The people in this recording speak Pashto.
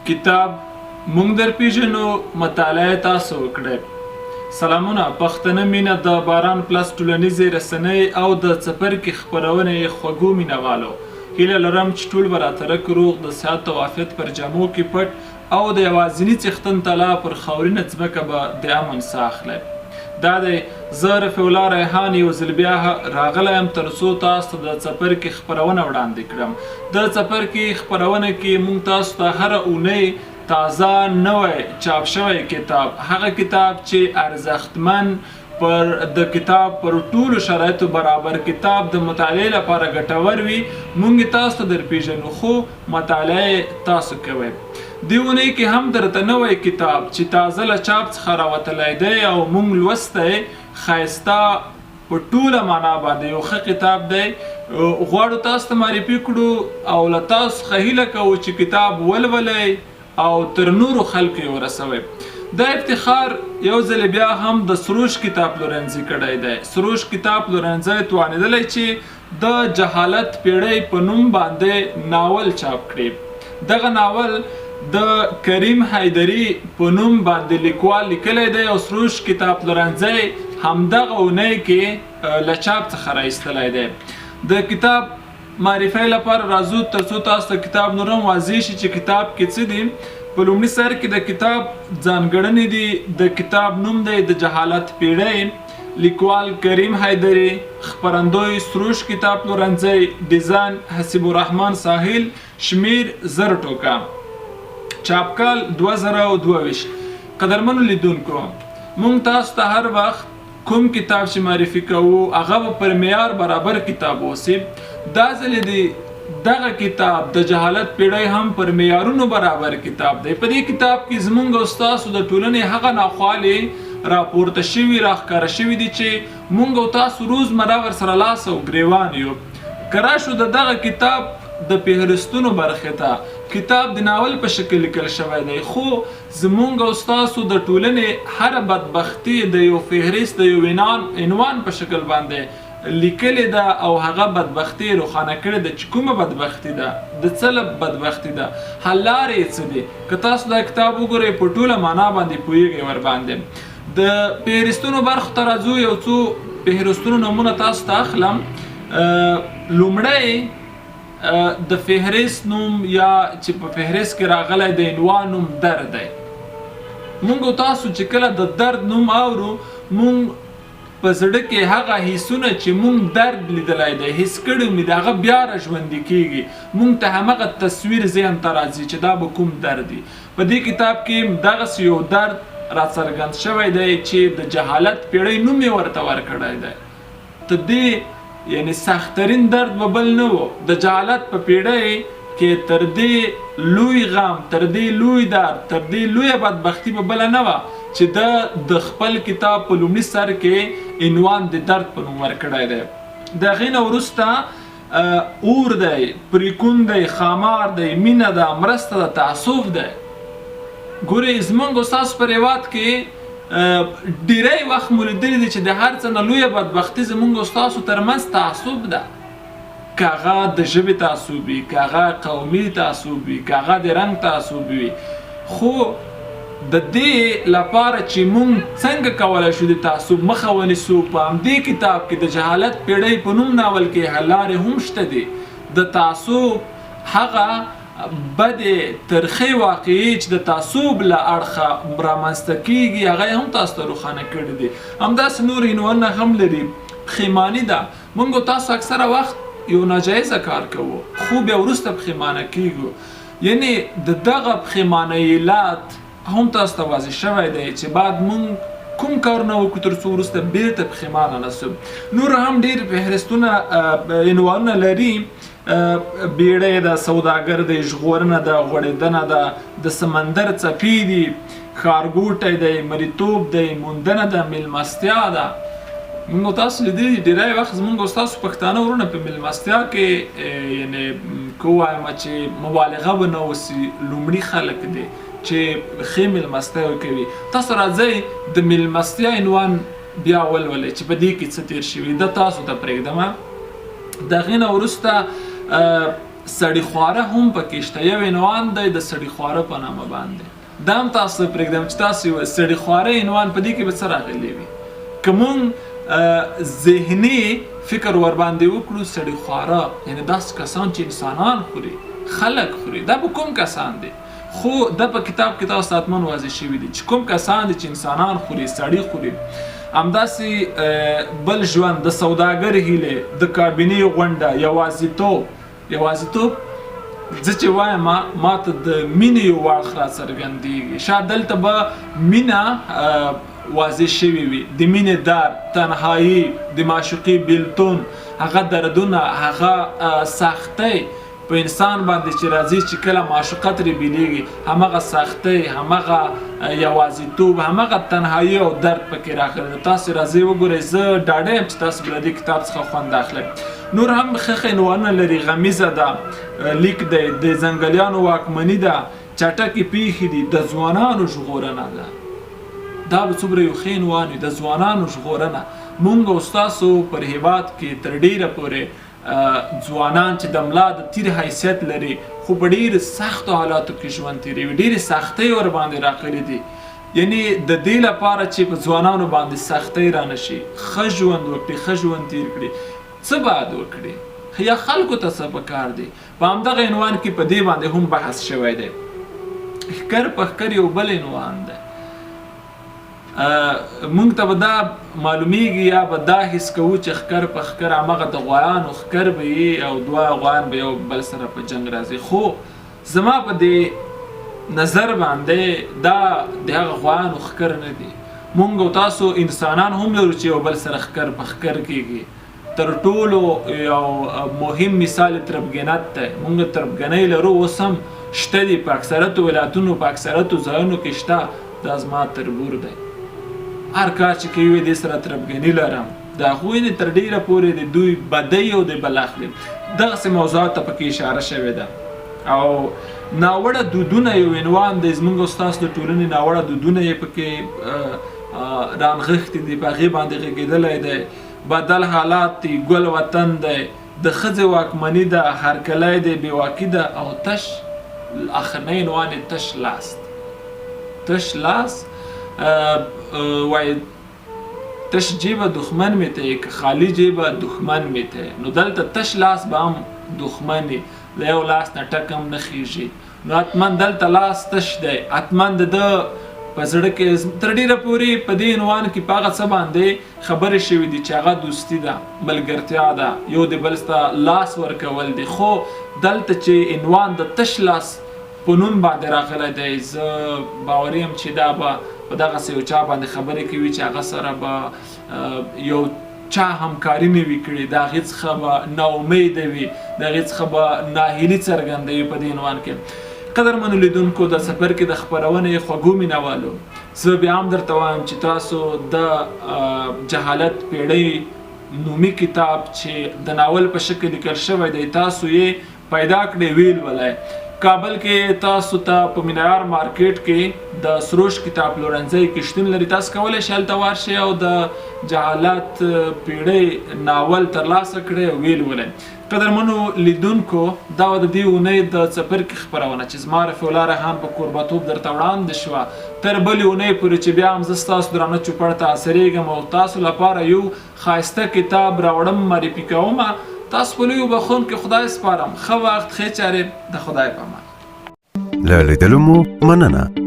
کتاب مونږ در پیژنو مطالعه تاسو وکړئ. سلامونه پښتنه مینه د باران پلس ټولنیزې رسنۍ او د څپرکي خپرونې خوږو مینه والو، هیله لرم چې ټول به راته رک روغ، د صحت او عافیت پر جامو کې پټ او د یوازیني څښتن تعالی پر خاورینه ځمکه به د امن ساه اخلئ. دا دی زه رفیع الله ریحان یو ځل بیا راغلی یم ترڅو تاسو ته د څپرکي خپرونه وړاندې کړم. د څپرکي خپرونه کې مونږ تاسو ته هره اونۍ تازه نوی چاپ شوی کتاب، هغه کتاب چې ارزښتمن، پر د کتاب پر ټولو شرایطو برابر کتاب، د مطالعې لپاره ګټور وي، مونږ یې تاسو ته درپیژنو، خو مطالعه یې تاسو کوئ. دې اونۍ کې هم درته نوی کتاب چې تازه له چاپ څخه راوتلی دی او مونږ لوستی، ښایسته، په ټوله معنا باندې یو ښه کتاب دی، غواړو تاسو ته معرفي کړو او له تاسو څخه هیله کوو چې کتاب ولولئ او تر نورو خلکو یې ورسوئ. دا افتخار یو ځل بیا هم د سروش کتاب پلورنځي کړی دی. سروش کتاب پلورنځی توانېدلی چې د جهالت پېړۍ په نوم باندې ناول چاپ کړي. دغه ناول د کریم حیدري په نوم باندې لیکوال لیکلی دی او سروش کتاب پلورنځی همدغه اونۍ کې له چاپ څخه را ایستلی دی. د کتاب معرفۍ لپاره راځو ترڅو تاسو ته کتاب نور هم واضح شي چې کتاب کې څه دي. په لومړي سر کې د کتاب ځانګړنې دي، د کتاب نوم دی د جهالت پیړۍ، لیکوال کریم حیدري، خپرندوی سروش کتاب پلورنځی، ډیزاین حسیب الرحمن ساحل، شمیر 1000 ټوکه، چاپ کال 2022. قدرمنو لیدونکو، مونږ تاسو ته هر وخت کوم کتاب چې معرفي کوو هغه به پر معیار برابر کتاب اوسي. دا ځلې دی دغه کتاب د جهالت پیړۍ هم پر معیارونو برابر کتاب دی. په دې کتاب کې زمونږ او ستاسو د ټولنې هغه ناخوالې راپورته شوي، راښکاره شوي دي چې مونږ او تاسو روزمره ورسره لاس او ګریوان یو. که راشو د دغه کتاب د فهرستونو برخې ته، کتاب د ناول په شکل لیکل شوی دی، خو زمونږ او ستاسو د ټولنې هره بدبختي د یو فهرست، د یو عنوان په شکل باندې لیکلې ده او هغه بدبختي یې روښانه کړې ده چې کومه بدبختي ده، د څه له بدبختي ده، حل لارې یې څه دي. که تاسو دا کتاب وګورئ په ټوله معنا باندې پوهیږئ ورباندې. د فهرستونو برخو ته راځو، یو څو فهرستونو نومونه تاسو ته اخلم. لومړی د فهرست نوم یا چې په فهرست کې راغلی د عنوان نوم درد دی. مونږ او تاسو چې کله د درد نوم اورو، مونږ په زړه کې هغه حسونه چې مونږ درد لیدلی دی، حس کړی مې دی، هغه بیا را ژوندي کیږي. مونږ ته همغه تصویر ذهن ته راځي چې دا به کوم درد وي. په دې کتاب کې دغسې یو درد راڅرګند شوی دی چې د جهالت پیړۍ نوم یې ورته ورکړی دی. ته دې یعنی سخترین درد به بل نه و. د جهالت په پیړۍ کې تر دې لوی غم، تر دې لوی درد، تر دې لویه بدبختي به بله نه وه چې ده د خپل کتاب په لومړي سر کې عنوان د درد په نوم ورکړی دی. د هغې نه وروسته اور دی، پریکون دی، ښامار دی، مینه ده، مرسته ده، تعصب دی. ګورئ زمونږ او ستاسو په هېواد کې ډیری وخت مو لیدلي دي چې د هر څه نه لویه بدبختي زمونږ او ستاسو ترمنځ تعصب ده. که هغه د ژبې تعصب وي، که هغه قومي تعصب وي، که هغه د رنګ تعصب وي، خو د دې لپاره چې مونږ څنګه کولای شو د تعصب مخه ونیسو، په همدې کتاب کې د جهالت پیړۍ په نوم ناول کې حلارې هم شته دي. د تعصب هغه بدې ترخې واقعې چې د تعصب له اړخه رامنځته کیږي هغه یې هم تاسو ته روښانه کړي دي. همداسې نور عنوانونه هم لري. پښیماني ده. مونږ او تاسو اکثره وخت یو ناجایزه کار کوو خو بیا وروسته پښیمانه کیږو، یعنی د دغه پښیمانۍ علت هم تاسو ته واضح شوی دی چې بعد مونږ کوم کارونه وکړو تر څو وروسته بیرته پښیمانه نه سو. نور هم ډیر فهرستونه عنوانونه لري. بیړۍ ده، سوداګر دی، ژغورنه ده، غوړېدنه ده، د سمندر څپې دي، ښارګوټی دی، مریتوب دی، موندنه ده، میلمستیا ده. موږ تاسو لیدلي دي ډیری وخت زموږ او ستاسو پښتانه وروڼه په میلمستیا کې، یعنی که ووایم چې مبالغه به نه وسي، لومړي خلک دي چې ښې میلمستیا کوي. تاسو راځئ د میلمستیا عنوان بیا ولولئ چې په دې کې څه تیر شوي، دا تاسو ته پرېږدم. د هغې نه وروسته سړي خواره هم پکې شته، یو عنوان دی د سړي خواره په نامه باندې. دا هم تاسو ته پرېږدم چې تاسو یې ووایئ، سړي خواره عنوان په دې کې به څه راغلي وي؟ که مونږ ذهني فکر ورباندې وکړو، سړي خواره یعنې داسې کسان چې انسانان خوري، خلک خوري، دا به کوم کسان دي؟ خو دا په کتاب کې تاسو ته حتما واضح شوي دي چې کوم کسان دي چې انسانان خوري، سړي خوري. همداسې بل ژوند، د سوداګر هیلې، د کابینې غونډه، یوازیتوب. یوازیتوب زه چې وایم ما ته د مینې یو اړخ را څرګندېږي، شاید دلته به مینه واضح شوې وي، د مینې درد، تنهایی، د معشوقې بیلتون، هغه دردونه، هغه سختۍ په انسان باندې چې راځي چې کله معشوقه ترې بیلیږي، همغه سختۍ، همغه یوازیتوب، همغه تنهایی او درد پکې راغلی دی. تاسو راځئ وګورئ، زه ډاډه یم چې تاسو به له دې کتاب څخه خوند اخلئ. نور هم ښه ښه عنوانونه لري، غمیزه ده، لیک دی، د ځنګلیانو واکمني ده، چټکې پیښې دي، د ځوانانو ژغورنه ده. دا به څومره یو ښه عنوان وي، د ځوانانو ژغورنه. مونږ او ستاسو پر هیواد کې تر ډیره پورې ځوانان چې د ملا د تیر حیثیت لري، خو په ډیر سختو حالاتو کې ژوند تیروي، ډیرې سختۍ ورباندې راغلي دي. یعنی د دې لپاره چې په ځوانانو باندې سختۍ رانه شي، ښه ژوند وکړي، ښه ژوند تیر کړي، څه باید وکړي یا خلکو ته څه پکار دي، په همدغه عنوان کې په دې باندې هم بحث شوی دی. ښکر په ښکر یو بل عنوان دی. مونږ ته به دا معلومیږي یا به دا حس کوو چې ښکر په ښکر همغه د غوایانو ښکر به یي او دوه غوایان به یو بل سره په جنګ راځي، خو زما په دې نظر باندې دا د هغه غوایانو ښکر نه دي. مونږ او تاسو انسانان هم لرو چې یو بل سره ښکر په ښکر کیږي. تر ټولو یو مهم مثال تربګنت دی. مونږ تربګنۍ لرو، اوس هم شته دي، په اکثرتو ولایتونو، په اکثرتو ځایونو کې شته. دا زما تربور دی، هر کار چې کوي دې سره تربګني لرم، د هغوی نه تر ډېره پورې د دوی بدۍ او د بل اخلي. دغسې موضوعات ته پکې اشاره شوې ده. او ناوړه دودونه یو عنوان دی، زمونږ او ستاسو د ټولنې ناوړه دودونه یې پکې رانغښتي دي، په هغې باندې غږېدلی دی. بدل حالات دي، ګل وطن دی، د ښځې واکمني ده، هرکلی دی، بېواکي ده، او تش اخرنی عنوان یې تش لاس دی. تش لاس وایي تش جیبه دښمن مې ته یې، که خالي جیبه دښمن مې ته یې. نو دلته تش لاس به هم دښمن وي، له یو لاس نه ټک هم نه خیژي، نو حتما دلته لاس تش دی، حتما د ده په زړه کې تر ډېره پورې په دې عنوان کې په هغه څه باندې خبرې شوې دي چې هغه دوستي ده، ملګرتیا ده، یو د بل ته لاس ورکول دي. خو دلته چې عنوان د تش لاس په نوم باندې راغلی دی، زه باوري یم چې دا به په دغسې یو چا باندې خبرې کوي چې هغه سره به یو چا همکاري نه وي کړې، د هغې څخه به ناامیده وي، د هغې څخه به ناهیلي څرګندوي په دې عنوان کې. قدرمنو لیدونکو، د څپرکي د خپرونې خوږو مینهوالو، زه بیا هم درته وایم چې تاسو د جهالت پیړۍ نومي کتاب چې د ناول په شکل لیکل شوی دی، تاسو یې پیدا کړئ، ویې لولئ. کابل کې تاسو ته په مینایار مارکیټ کې د سروش کتاب پلورنځی کې شتون لري، تاسو کولی شئ هلته ورشئ او د جهالت پیړۍ ناول ترلاسه کړئ او ویې لولئ. قدرمنو لیدونکو، دا وه د دې اونۍ د څپرکي خپرونه چې زما رفیع الله ریحان په کوربتوب درته وړاندې شوه. تر بلې اونۍ پورې چې بیا هم زه ستاسو درانه چوپړ ته حاضرېږم او تاسو لپاره یو ښایسته کتاب راوړم، معرفي کوم، تاسو په لوی بخښونکي خدای سپارم. ښه وخت، ښې چارې، د خدای په امان. له لیدلو مو مننه.